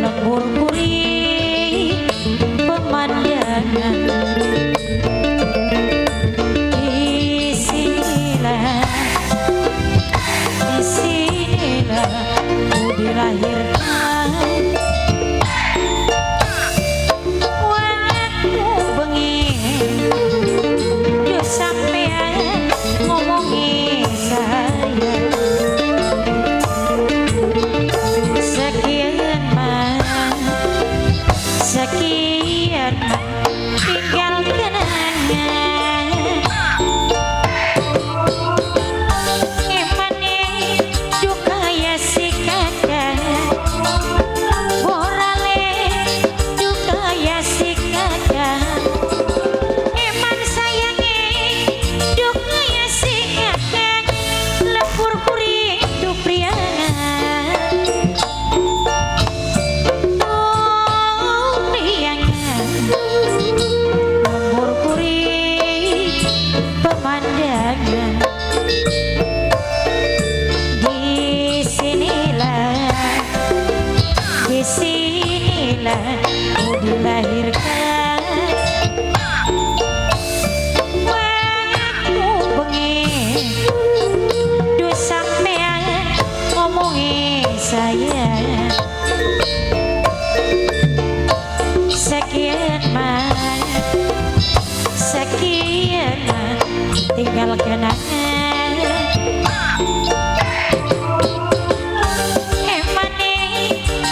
Lembur kuri pemandangan, disinilah, disinilah ku dilahirkan. Waktu bengi yo sampean ngomongi saya. Sekian mah, sekian mah, tinggal kenangan. Emane duka ya si kakak, borale duka ya si kakak. Eman sayange duka ya si kakak, lembur kuring du priangan. Oh, priangan, lembur kuring pemandangan. Disinilah, disinilah ku dilahirkan. Waktu bengi du sampean ngomongi saya. Sekian mah, sekian mah, tinggal kenangan. Emane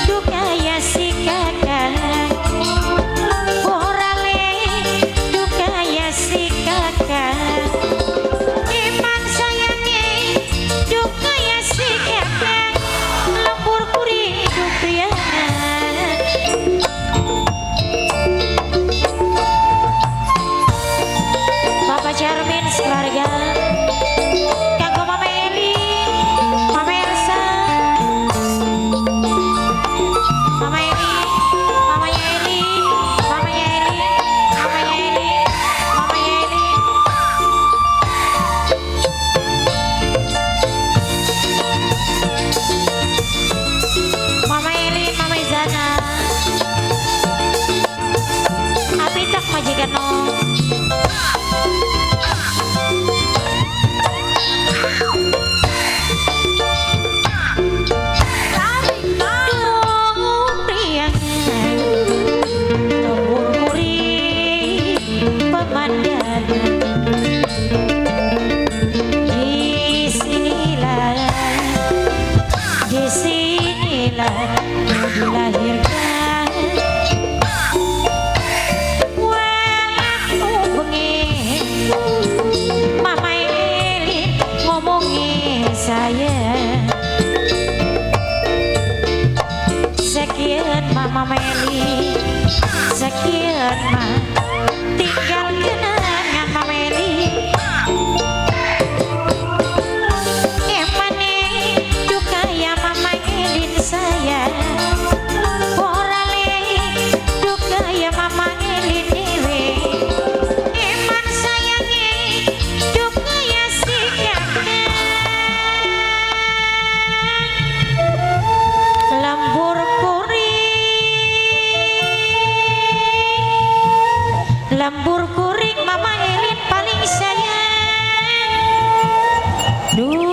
duka ya si kakak, borale duka ya si kakak. Eman sayange duka ya si kakak, lembur kuring du priangan. Bapak Jarmin sekeluarga, kanggo Mama Eli, Mama Elsa, Mama Eli, Mamanya Eli, Mamanya Eli, Mamanya Eli, Mamanya Eli. Mama Eli, Mama Izana, Apitak majikan no. Disinilah, disinilah ku dilahirkan. Waktu bengi Mama Eli ngomongi saya. Sekian Mama Meli, sekian ma, tinggal kenangan Mama Eli. Emane duka ya Mama Elin saya, borale duka ya Mama Elin dewe. Eman sayange duka ya si kakak, lembur kuring, lembur kuring Mama Elin paling sayang. Duh.